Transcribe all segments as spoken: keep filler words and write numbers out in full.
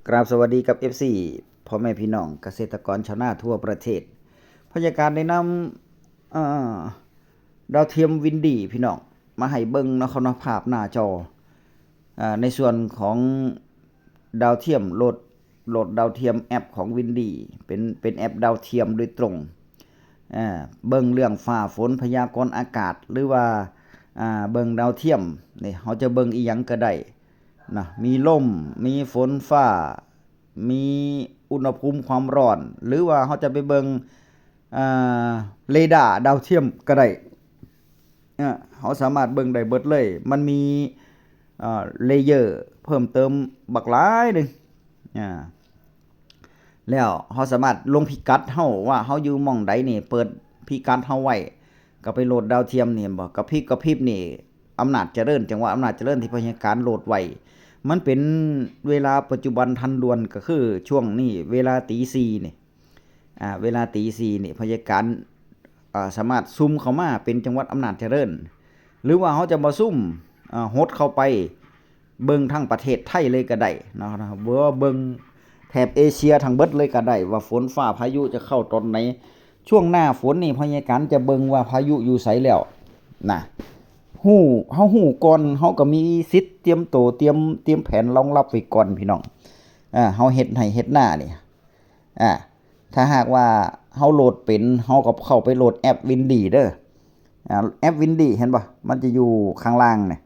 กราบสวัสดีกับ เอฟซี พ่อแม่พี่น้องเกษตรกรชาวนาทั่วประเทศ พยากรณ์ได้นำ เอ่อ ดาวเทียมวินดีพี่น้องมาให้เบิ่งเนาะครับเนาะ ภาพหน้าจอ อ่า ในส่วนของดาวเทียมโหลด โหลดดาวเทียมแอปของวินดี เป็น เป็นแอปดาวเทียมโดยตรง อ่า เบิ่งเรื่องฟ้าฝนพยากรณ์อากาศ หรือว่า อ่า เบิ่งดาวเทียม นี่ เฮาจะเบิ่งอีหยังก็ได้นะ มีลม มีฝนฟ้า มีอุณหภูมิความร้อน หรือว่าเฮาจะไปเบิ่ง อ่า เรดาร์ดาวเทียมก็ได้ อ่า เฮาสามารถเบิ่งได้เบิดเลย มันมี อ่า เลเยอร์เพิ่มเติมบักหลายหนึ่ง อ่า แล้วเฮาสามารถลงพิกัดเฮาว่าเฮาอยู่หม่องใดนี่ เปิดพิกัดเฮาไว้ ก็ไปโหลดดาวเทียมนี่ เห็นบ่ กระพริบกระพริบนี่ อำนาจเจริญ จังหวัดอำนาจเจริญที่พยากรณ์โหลดไว้ มันเป็นเวลาปัจจุบันทันด่วน ก็คือช่วงนี้เวลาตีสี่นี่ อ่า เวลาตีสี่นี่ พยากรณ์ อ่า สามารถซูมเข้ามาเป็นจังหวัดอำนาจเจริญ หรือว่าเฮาจะบ่ซูม อ่า หดเข้าไปเบิ่งทั้งประเทศไทยเลยก็ได้เนาะ หรือว่าเบิ่งแถบเอเชียทั้งเบิดเลยก็ได้ ว่าฝนฟ้าพายุจะเข้าตอนไหน ช่วงหน้าฝนนี่พยากรณ์จะเบิ่งว่าพายุอยู่ไสแล้วนะ ฮู้ เฮาฮู้ก่อน เฮาก็มีสิทธิ์เตรียมตัว เตรียม เตรียมแผนรองรับไว้ก่อนพี่น้อง อ่า เฮาเฮ็ดไฮ่เฮ็ดนานี่ อ่า ถ้าหากว่าเฮาโหลดเป็น เฮาก็เข้าไปโหลดแอปวินดีเด้อ อ่า แอปวินดีเห็นบ่ มันจะอยู่ข้างล่างนี่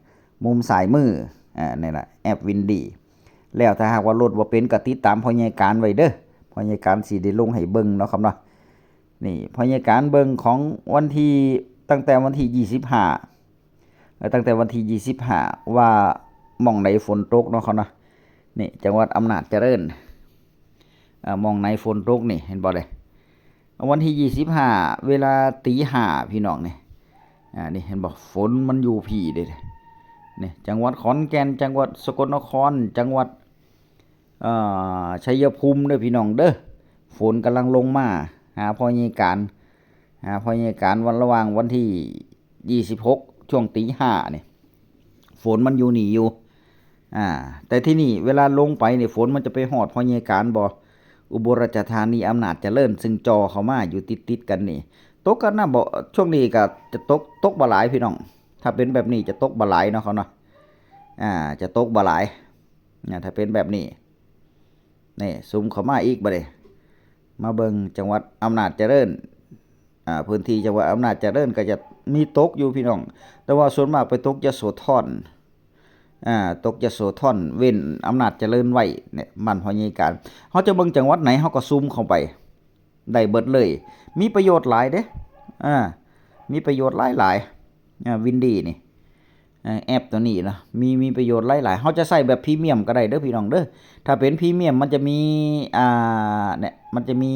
มุมซ้ายมือ อ่า นี่แหละแอปวินดี แล้วถ้าหากว่าโหลดบ่เป็นก็ติดตามพ่อใหญ่การไว้เด้อ พ่อใหญ่การสิได้ลงให้เบิ่งเนาะครับเนาะ นี่พ่อใหญ่การเบิ่งของวันที่ ตั้งแต่วันที่ยี่สิบห้า เอ่อ ตั้งแต่วันที่ยี่สิบห้า ว่าหม่องใดฝนตกเนาะครับเนาะ นี่จังหวัดอำนาจเจริญ อ่า หม่องใดฝนตกนี่ เห็นบ่เด้ วันที่ยี่สิบห้า เวลาตีห้า พี่น้องนี่ อ่า นี่เห็นบ่ ฝนมันอยู่พี้เด้ นี่จังหวัดขอนแก่น จังหวัดสกลนคร จังหวัด เอ่อ ชัยภูมิเด้อพี่น้องเด้อ ฝนกำลังลงมา หาพ่อใหญ่การ หาพ่อใหญ่การ วันระหว่างวันที่ยี่สิบหก ช่วงตีห้านี่ ฝนมันอยู่นี่อยู่ อ่า แต่ที่นี่เวลาลงไปนี่ ฝนมันจะไปฮอดพ่อใหญ่การบ่ อุบลราชธานี อำนาจเจริญ ซึ่งจ่อเข้ามาอยู่ติดๆกันนี่ ตกกันนะบ่ ช่วงนี้ก็จะตก ตกบ่หลายพี่น้อง ถ้าเป็นแบบนี้จะตกบ่หลายเนาะครับเนาะ อ่า จะตกบ่หลาย นะ ถ้าเป็นแบบนี้ นี่ ซูมเข้ามาอีกบัดนี้ มาเบิ่งจังหวัดอำนาจเจริญ อ่า พื้นที่จังหวัดอำนาจเจริญก็จะมีตกอยู่พี่น้อง แต่ว่าส่วนมากไปตกยโสธร อ่า ตกยโสธร เว้นอำนาจเจริญไว้ เนี่ย บ้านพ่อใหญ่การ เฮาจะเบิ่งจังหวัดไหน เฮาก็ซูมเข้าไป ได้เบิดเลย มีประโยชน์หลายเด้ อ่า มีประโยชน์หลายๆ อ่า วินดีนี่ เอ่อ แอปตัวนี้เนาะ มี มีประโยชน์หลายๆ เฮาจะใช้แบบพรีเมียมก็ได้เด้อพี่น้องเด้อ ถ้าเป็นพรีเมียมมันจะมี อ่า เนี่ย มันจะมี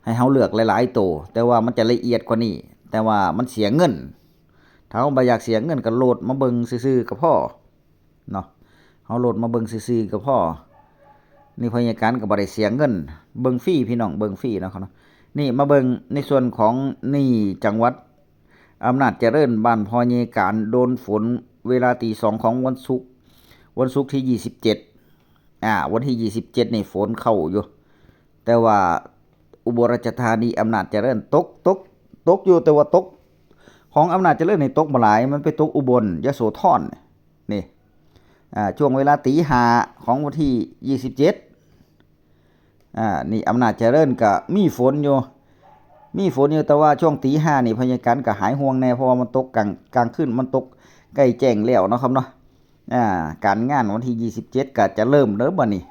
ให้เฮาเลือกหลายๆตัว แต่ว่ามันจะละเอียดกว่านี้ แต่ว่ามันเสียเงิน ถ้าเฮาบ่อยากเสียเงินก็โหลดมาเบิ่งซื่อๆก็พอเนาะ เฮาโหลดมาเบิ่งซื่อๆก็พอ นี่พ่อใหญ่การก็บ่ได้เสียเงิน เบิ่งฟรีพี่น้อง เบิ่งฟรีเนาะครับเนาะ นี่มาเบิ่งในส่วนของนี่จังหวัด อำนาจเจริญ บ้านพ่อใหญ่การ โดนฝนเวลาตีสองของวันศุกร์ วันศุกร์ที่ยี่สิบเจ็ด อ่า วันที่ยี่สิบเจ็ดนี่ฝนเข้าอยู่ แต่ว่าอุบลราชธานี อำนาจเจริญ ตก ตก ตกอยู่ แต่ว่าตก ของอำนาจเจริญนี่ตกบ่หลาย มันไปตกอุบล ยโสธร นี่ อ่า ช่วงเวลาตีห้าของวันที่ยี่สิบเจ็ด อ่า นี่อำนาจเจริญก็มีฝนอยู่ มีฝนอยู่ แต่ว่าช่วงตีห้านี่พ่อใหญ่การก็หายห่วงแน่ เพราะว่ามันตกกลาง กลางคืน มันตกใกล้แจ้งแล้วเนาะครับเนาะ อ่า การงานวันที่ยี่สิบเจ็ดก็จะเริ่มเด้อบัดนี้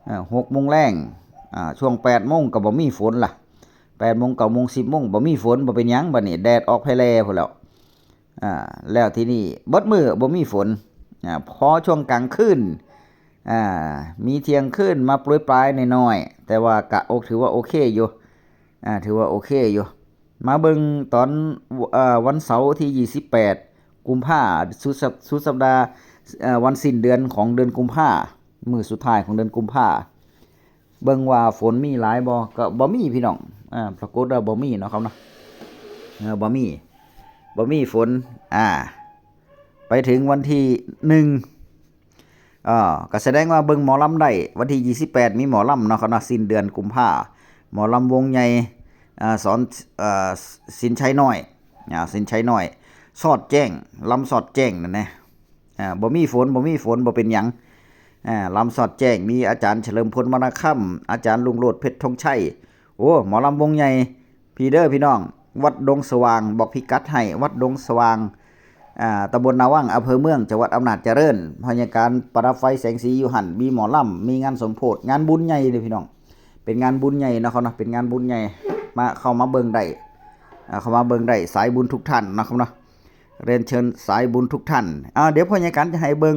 อ่า หกโมงแลง อ่า ช่วงแปดโมงก็บ่มีฝนล่ะ แปดโมง เก้าโมง สิบโมง บ่มีฝน บ่เป็นหยัง บัดนี้แดดออกแผ่แลพู้นแหล้ว อ่า แล้วทีนี้เบิดมื้อบ่มีฝน อ่า พอช่วงกลางคืน อ่า มีเที่ยงคืนมาโปรยปรายหน่อยๆ แต่ว่าก็โอ ถือว่าโอเคอยู่ อ่า ถือว่าโอเคอยู่ มาเบิ่งตอน เอ่อ วันเสาร์ที่ยี่สิบแปดกุมภา สุดสัป- สุดสัปดาห์ เอ่อ วันสิ้นเดือนของเดือนกุมภา มื้อสุดท้ายของเดือนกุมภา เบิ่งว่าฝนมีหลายบ่ ก็บ่มีพี่น้อง อ่า ปรากฏว่าบ่มีเนาะครับเนาะ เออ บ่มี บ่มีฝน อ่า ไปถึงวันที่หนึ่ง อ่า ก็แสดงว่าเบิ่งหมอลำได้ วันที่ยี่สิบแปดมีหมอลำเนาะครับเนาะ สิ้นเดือนกุมภา หมอลำวงใหญ่ อ่า สอน อ่า สินชัยน้อย อ่า สินชัยน้อย สอดแจ้ง ลำสอดแจ้งนั่นนะ อ่า บ่มีฝน บ่มีฝน บ่เป็นหยัง อ่า ลำสอดแจ้ง มีอาจารย์เฉลิมพล วรรณคำ อาจารย์รุ่งโรจน์ เพชรธงชัย โอ้ หมอลำวงใหญ่ พี่เด้อพี่น้อง วัดดงสว่าง บอกพิกัดให้ วัดดงสว่าง อ่า ตำบลนาวัง อำเภอเมือง จังหวัดอำนาจเจริญ พญาการประดับไฟแสงสีอยู่หั่น มีหมอลำ มีงานสมโภช งานบุญใหญ่เลยพี่น้อง เป็นงานบุญใหญ่เนาะครับเนาะ เป็นงานบุญใหญ่ มา เข้ามาเบิ่งได้ อ่า เข้ามาเบิ่งได้ สายบุญทุกท่านเนาะครับเนาะ เรียนเชิญสายบุญทุกท่าน อ่า เดี๋ยวพญาการจะให้เบิ่ง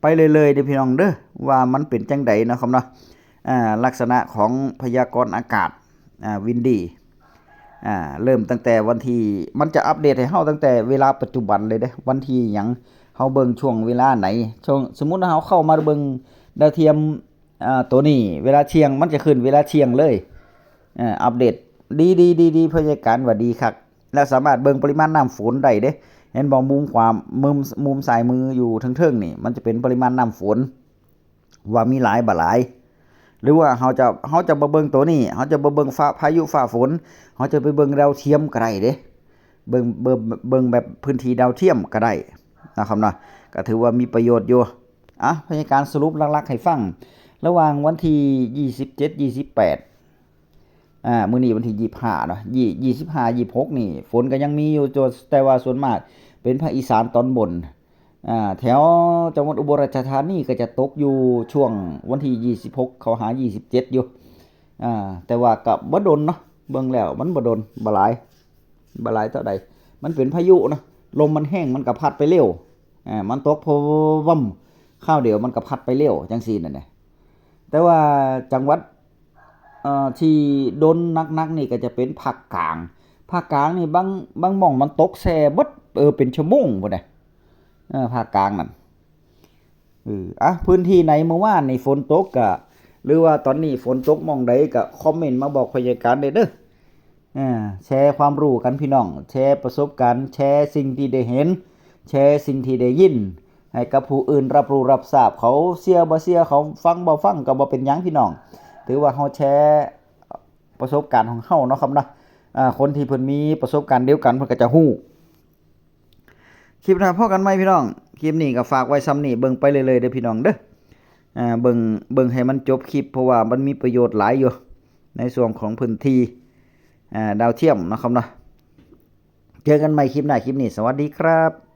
ไปเลยๆ เด้อพี่น้องเด้อ ว่ามันเป็นจังใดเนาะครับเนาะ อ่า ลักษณะของพยากรณ์อากาศ อ่า วินดี อ่า เริ่มตั้งแต่วันที่ มันจะอัปเดตให้เฮาตั้งแต่เวลาปัจจุบันเลยเด้ วันที่หยัง เฮาเบิ่งช่วงเวลาไหน ช่วง สมมุติว่าเฮาเข้ามาเบิ่งดาวเทียม อ่า ตัวนี้ เวลาเที่ยง มันจะขึ้นเวลาเที่ยงเลย อ่า อัปเดต ดีดีดีดี พยากรณ์ว่าดีคัก และสามารถเบิ่งปริมาณน้ำฝนได้เด้ เห็นบ่ มุมขวา มุม มุมซ้ายมืออยู่เทิงๆ นี่ มันจะเป็นปริมาณน้ำฝน ว่ามีหลายบ่หลาย หรือว่าเฮาจะ เฮาจะบ่เบิ่งตัวนี้ เฮาจะบ่เบิ่งฟ้า พายุฟ้าฝน เฮาจะไปเบิ่งดาวเทียมก็ได้เด้ เบิ่ง เบิ่ง เบิ่งแบบพื้นที่ดาวเทียมก็ได้นะครับเนาะ ก็ถือว่ามีประโยชน์อยู่ อ่ะ พยากรณ์สรุปหลักๆ ให้ฟัง ระหว่างวันที่ยี่สิบเจ็ด ยี่สิบแปด อ่า มื้อนี้วันที่ยี่สิบห้าเนาะ ยี่ ยี่สิบห้า ยี่สิบหก นี่ ฝนก็ยังมีอยู่ แต่ว่าส่วนมากเป็นภาคอีสานตอนบน อ่า แถวจังหวัดอุบลราชธานีก็จะตกอยู่ช่วงวันที่ยี่สิบหก เข้าหายี่สิบเจ็ด อยู่ อ่า แต่ว่าก็บ่ดนเนาะ เบิ่งแล้วมันบ่ดน บ่หลาย บ่หลายเท่าใด มันเป็นพายุเนาะ ลมมันแฮง มันก็พัดไปเร็ว อ่า มันตกพวม คราวเดียวมันก็พัดไปเร็วจังซี่นั่นแหละ แต่ว่าจังหวัด เอ่อ ที่ดนหนักๆ นี่ก็จะเป็นภาคกลาง ภาคกลางนี่บาง บางหม่องมันตกแช่เบิด เออ เป็นชั่วโมงพุ้นนะ เออ ภาคกลางนั่น เออ อ่ะ พื้นที่ไหนเมื่อวานนี่ฝนตกก็ หรือว่าตอนนี้ฝนตกหม่องใดก็คอมเมนต์มาบอกพยากรณ์ได้เด้อ อ่า แชร์ความรู้กันพี่น้อง แชร์ประสบการณ์ แชร์สิ่งที่ได้เห็น แชร์สิ่งที่ได้ยิน ให้กับผู้อื่นรับรู้รับทราบ เขาเชื่อบ่เชื่อ เขาฟังบ่ฟังก็บ่เป็นหยังพี่น้อง ถือว่าเฮาแชร์ประสบการณ์ของเฮาเนาะครับเนาะ อ่า คนที่เพิ่นมีประสบการณ์เดียวกันเพิ่นก็จะฮู้ คลิปหน้าพ้อกันใหม่พี่น้อง คลิปนี้ก็ฝากไว้ส่ำนี้ เบิ่งไปเรื่อยๆ เด้อพี่น้องเด้อ อ่า เบิ่ง เบิ่งให้มันจบคลิป เพราะว่ามันมีประโยชน์หลายอยู่ ในส่วนของพื้นที่ อ่า ดาวเทียมเนาะครับเนาะ เจอกันใหม่คลิปหน้า คลิปนี้ สวัสดีครับ